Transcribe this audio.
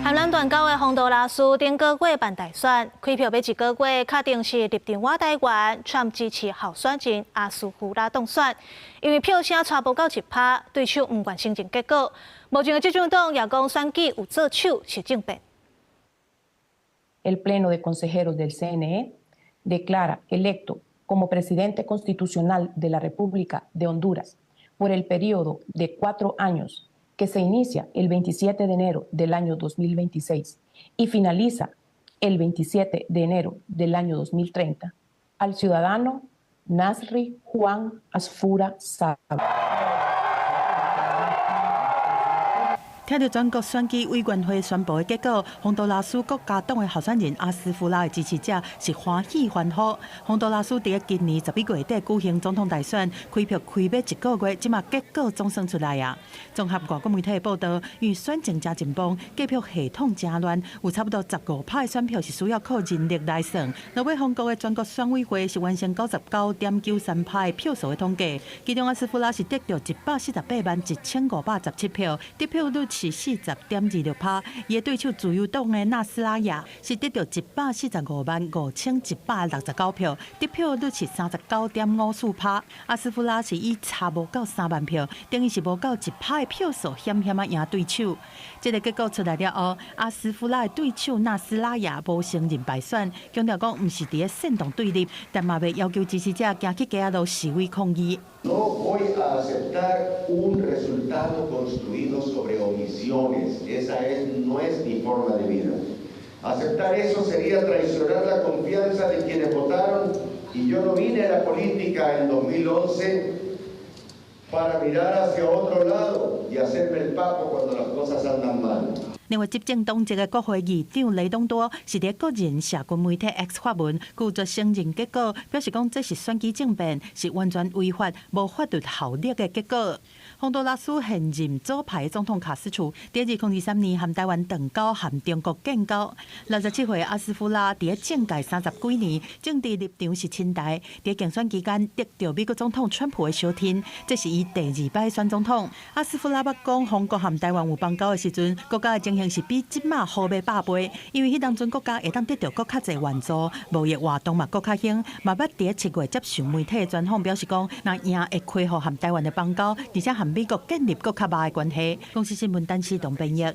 和咱斷交的洪都拉斯頂個月辦大選，開票欲一個月，確定是立場倚台灣，川普支持候選人阿斯胡拉當選，因為票聲差無夠1趴，對手毋願承認結果。目前的執政黨也講選舉有做手是政變。 El Pleno de Consejeros del CNE declara electo como presidente constitucional de la República de Honduras por el periodo de 4 años que se inicia el 27 de enero del año 2026 y finaliza el 27 de enero del año 2030 al ciudadano Nasri Juan Asfura Sábalo. 聽著全國選舉委員會宣布的結果，洪都拉斯國家黨的候選人阿斯夫拉的支持者是歡喜歡呼。洪都拉斯佇今年11月底舉行總統大選，開票開欲一個月，這馬結果總算出來啊！綜合外國媒體的報道，因為選情誠緊繃，計票系統誠亂，有差不多15趴的選票是需要靠人力來算。落尾洪國的全國選委會是完成99.93趴的票數的統計，其中阿斯夫拉是得著1,481,517票，得票率是40.26趴，伊的對手自由黨的納斯拉亞是得著1,455,169票，得票率是39.54趴。阿斯夫拉是以差無夠3萬票，等於是無夠1趴的票數，險險仔贏對手。這个結果出來了後，阿斯夫拉的對手納斯拉亞無承認敗選，強調講毋是佇咧煽動對立，但嘛袂要求支持者行去街仔路示威抗議。 No voy a aceptar un resultado construido sobre omisiones. Esa no es mi forma de vida. Aceptar eso sería traicionar la confianza de quienes votaron y yo no vine a la política en 2011 para mirar hacia otro lado y hacerme el papo cuando las cosas andan mal. 另外，執政黨籍的國會議長雷東多是佇個人社群媒體 X 發文，拒絕承認結果，表示講這是選舉政變，是完全違法、無法律效力的結果。洪都拉斯現任左派總統卡斯楚，佇2023年和台灣斷交，和中國建交。67歲阿斯夫拉佇政界30幾年，政治立場是親台。佇競選期間得著美國總統川普的相挺，這是伊第二擺選總統。阿斯夫拉捌講，洪國和台灣有邦交的時陣，國家的情形是比這馬好欲百倍，因為彼當陣國家會當得著閣較濟援助，貿易活動嘛閣較興。嘛捌佇7月接受媒體的專訪，表示講，若贏會恢復和台灣的邦交，而且和美國建立閣較密的關係。公視新聞陳思東編譯。